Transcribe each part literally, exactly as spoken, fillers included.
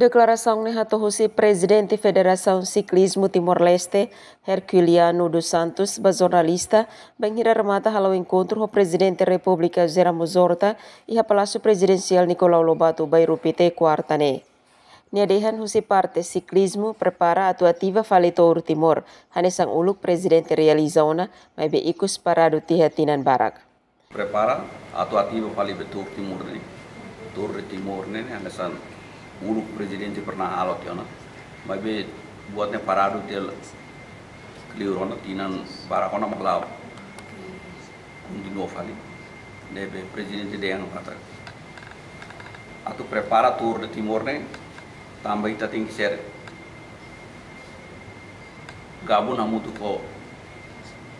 Deklarasaun ne'e hato'o husi Prezidente Federasaun Siklizmu Timor-Leste, Herculiano dos Santos, ba jornalista bainhira remata hala'o enkontru ho Prezidente Repúblika José Ramos Horta iha Palásiu Prezidensiál Nicolau Lobato, Bairru Pité, kuarta ne'e. Nia dehan husi parte siklizmu prepara atu ativa fali Tour Timor hanesan uluk Prezidente realiza ona, maibé ikus paradu tiha tinan barak. Prepara atu ativa fali be Tour Timor ne'e. Tour de Timor ne'e, ne'e hanesan uluk Prezidente pernah halo tiha ona, maibé buat ne'e paradu tiha liur ona, tinan barak ona mak la'o. Kontinua fali. Ne'ebé Prezidente dehan katak atu prepara Tour de Timor ne'e, tanba ita tenke ser gabung hamutuk ho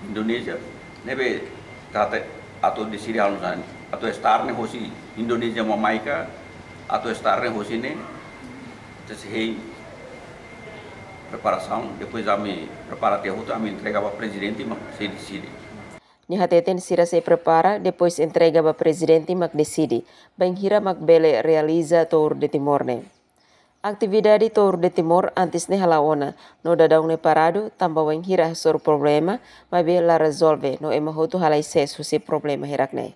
Indonézia, ne'ebé ita atu deside halo nu'usá, atu start ne'e hosi Indonézia mamaika, atu start ne'e hosi ne'e, ita sei hein preparasaun, depois ami prepara tiha hotu, ami entrega ba Prezidente mak sei deside. Nia hateten sira sei prepara, depois entrega ba Prezidente mak deside bainhira mak bele realiza Tour de Timor ne'e. Atividade Tour de Timor antes ne'e hala'o ona, no daudaun ne'e paradu, tanba wainhira hasoru problema, maibé la rezolve, no ema hotu halai sees husi problema hirak ne'e.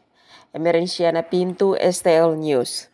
Emerenciana Pinto, S T L News.